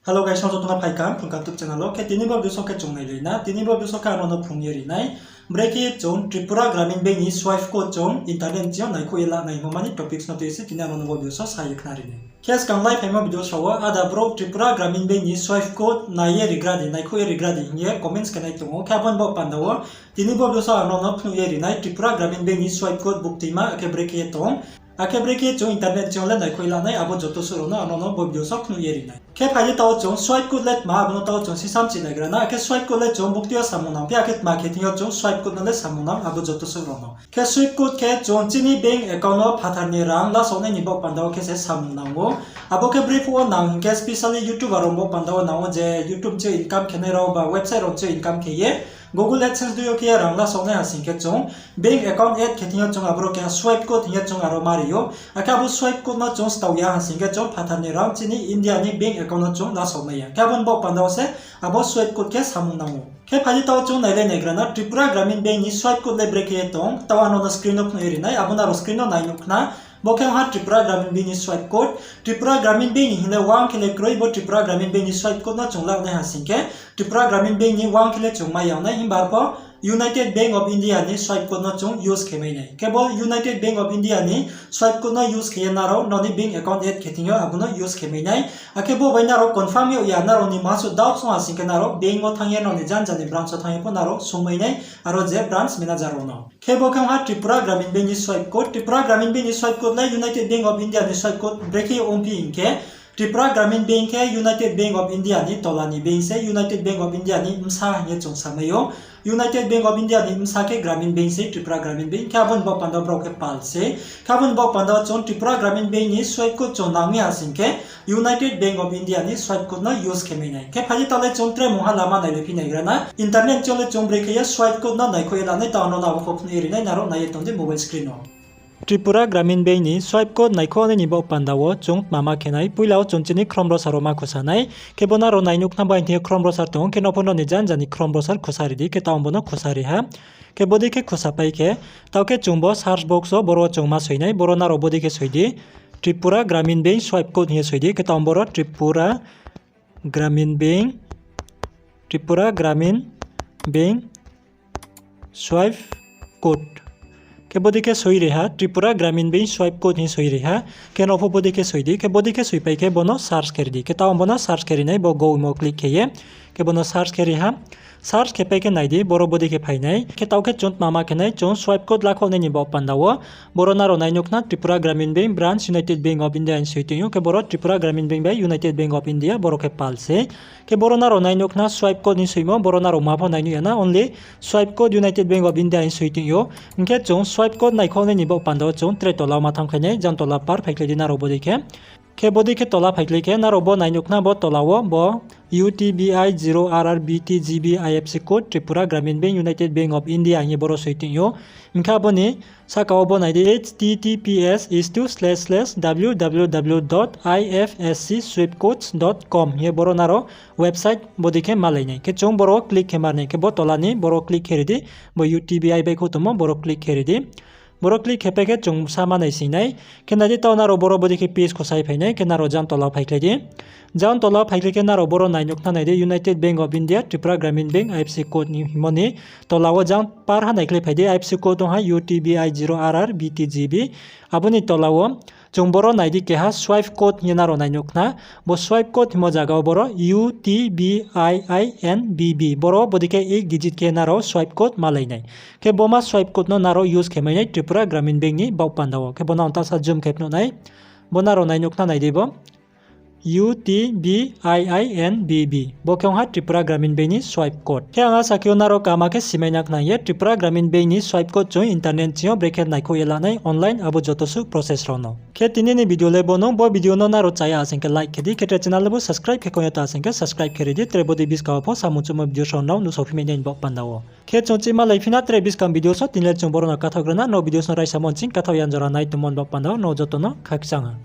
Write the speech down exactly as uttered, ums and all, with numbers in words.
Hello guys, no joto no phaikha Phrungkha YouTube channel wo. Khe tini bo video so khe chung nailai na. Tini bo video so khe ang no phrung ye ri nai, brekhe ye chung Tripura Gramin Bank ni swipe code chung internet ching yo naikhouh ye la nai hingmo mani topics no tui se tini ang no bo video so sa ye khna ri nai. Khe skang lai phaimo video sa wo ada brouh Tripura Gramin Bank ni swipe code nai ye rigra di, naikhouh ye rigra di hing ye comments khe nai tong ou. Khe abo ni baoh panda wo tini bo video so ang no phnuh ye ri nai Tripura Gramin Bank ni swipe code buktuima akhe brekhe ye tong, akhe brekhe ye chung internet ching yo le naikhouh ye la nai, abo joto suh rao no ang no bo video so phnuh ye ri nai. Khe phai di, taoh chung swipe code le tma, abo no taoh chung sisam chi naigra na, akhe swipe code le chung buktui yo samung nang phi, akhe tma khe thing yo chung swipe code no le samung nang, abo joto suh rao no. Khe swipe code khe chung chini bank account no phathar ni rang lasao nai ni baoh panda wo khe se samung nang ou. Abo khe brephuh wo nang hing khe specially YouTuber rao baoh panda wo nang ou, je YouTube ching yo income khe nai rao ba website rao ching yo income khe ye Google AdSense dui yo khe ye rang lasao nai ha sing khe chung bank account add khe thing yo chung aboro khe swipe code hing ye chung aro ma ri ou. Akhe abo swipe code no chung stao ya ha sing khe chung phathar ni rang chini India ni bank account no chung lasao mai ya. Khe abo ni baoh panda wo se abo swipe code khe samung nang ou. Khe phai di, taoh chung nailai naigra na Tripura Gramin Bank ni swipe code le brekhe ye tong, taoh ang no screen no phnuh ye ri nai, abo nrao screen no nai nuh khna. Bo khe ong ha Tripura Gramin Bank ni swipe code. Tripura Gramin Bank ni hing le wang khe le kroi, bo Tripura Gramin Bank ni swipe code no chung la nai ha sing khe Tripura Gramin Bank ni wang khe le chung mai ya nai, himba arpho United Bank of India ni swipe code no chung use khe mai nai. Khe bo United Bank of India ni swipe code no use khe ye nrao nrao ni bank account add khe thing yo abo no use khe mai nai. Akhe bo bai nrao confirm yag ya, nrao ni masu doubt ong ha sing khe nrao bank wo thanng ye, nrao ni janja ni branch wo thanng ye pho nrao sung mai nai, aro je branch manager rao no. Khe bo khe ong ha Tripura Gramin Bank ni swipe code. Tripura Gramin Bank ni swipe code le United Bank of India ni swipe code brekhe ongphi hing khe, Tripura Gramin Bank khe United Bank of India ni tola ni bank se, United Bank of India ni bsa hing ye chung samai ou. United Bank of India ni bsa khe Gramin Bank se, Tripura Gramin Bank. Khe abo ni baoh panda wo brao khe pal se. Khe abo ni baoh panda wo chung Tripura Gramin Bank ni swipe code chung nang mi ha sing khe United Bank of India ni swipe code no use khe mai nai. Khe phai di, taoh le chung tre mungha lama nailai phi naigra na. Internet ching yo le chung brekhe ye swipe code no naikhouh ye la nai, taoh ang no abo pho phnuh ye ri nai, nrao nai ye tong di mobile screen wo. Tripura Gramin Bank ni swipe code naikhouh nai ni baoh panda wo chung tma ma khe nai, poila wo chung chini Chrome browser wo ma khusa nai. Khe bo nrao nai nuh khna bai thing yo Chrome browser tong ou, khe no pho nrao ni janja ni Chrome browser khusa ri di, khe taoh ang bo no khusa ri ha. Khe bodei khe khusa pai khe, taoh khe chung bo search box wo boro chung ma soi nai, boro nrao bodei khe soi di, Tripura Gramin Bank swipe code hing ye soi di, khe taoh ang boro Tripura Gramin Bank, Tripura Gramin Bank swipe code. Khe bodei khe soi ri ha, Tripura Gramin Bank swipe code hing soi ri ha. Khe no pho bodei khe soi di, khe bodei khe soi pai khe bo no search khe ri di. Khe taoh ang bo no search khe ri nai, bo go mo click khe ye. Khe bo no search khe ri ha. Search khe pai khe nai di, boro bodei khe phai nai. Khe taoh khe chung tma ma khe nai, chung swipe code lakhouh nai ni baoh panda wo. Boro nrao nai nuh khna Tripura Gramin Bank branch United Bank of India hing soi tong ou, khe boro Tripura Gramin Bank bai United Bank of India boro khe pal se. Khe boro nrao nai nuh khna swipe code hing soimo, boro nrao ma pho nai nuh ya na, only swipe code United Bank of India hing soi tong ou. Hing khe chung swipe code naikhouh nai ni baoh panda wo chung tre tola wo ma thanng khe nai, jang tola par phaikhlai di nrao bodei khe. Khe bodei khe tola phaikhlai khe nrao bo nai nuh khna bo tola wo bo U T B I zero R R B T G B I F S C code Tripura Gramin Bank United Bank of India hing ye boro soi tong ou. Hing khe abo ni sahka wo bo nai di, H T T P S is two slash slash W W W dot I F S C swipe codes dot com hing ye boro nrao website bodei khe malai nai. Khe chung boro click khe mar nai, khe bo tola ni boro click khe ri di, bo U T B I baihkhouh tongmo boro click khe ri di. Boro click khe pai khe chung sa ma nai sing nai. Khe nai di, taoh nrao boro bodei khe page khosai phai nai, khe nrao jang tola phaikhlai di. Jang tola phaikhlai khe nrao boro nai nuh khna nai di, United Bank of India, Tripura Gramin Bank, I F S C code ni hingmo ni tola wo jang par ha naikhlai phai di, I F S C code ong ha U T B I zero R R B T G B. Abo ni tola wo chung boro nai di keha swipe code hing ye nrao nai nuh khna. Bo swipe code hingmo zaga wo boro U T B I I N B B. Boro bodei khe ek digit khe nrao swipe code malai nai. Khe bo ma swipe code no nrao use khe mai nai Tripura Gramin Bank ni baoh panda wo. Khe bo no ang taohsa zoom khe phnuh nai. Bo nrao nai nuh khna nai di bo. U T B I I N B B. Bo khe ong ha Tripura Gramin Bank ni swipe code. Khe ang asa khe ou nrao kama khe simai na khna ye Tripura Gramin Bank ni swipe code chung internet ching yo brekhe naikhouh ye la nai online abo joto suh process rao no. Khe tini ni video le bo no, bo video no nrao chaya asing khe like khe di, khe tre channel le bo subscribe khe kong ya ta asing khe subscribe khe ri di, tre bodei buskang wo pho samung chumo video rao no nuhsao phi mai nai ni baoh panda wo. Khe chung chima lai phi na tre buskang video so, tini le chung boro no kathaoh gra na, no video no raisa mo nching kathaoh yan jora nai tongmo ni baoh panda wo no joto no khakchang ha.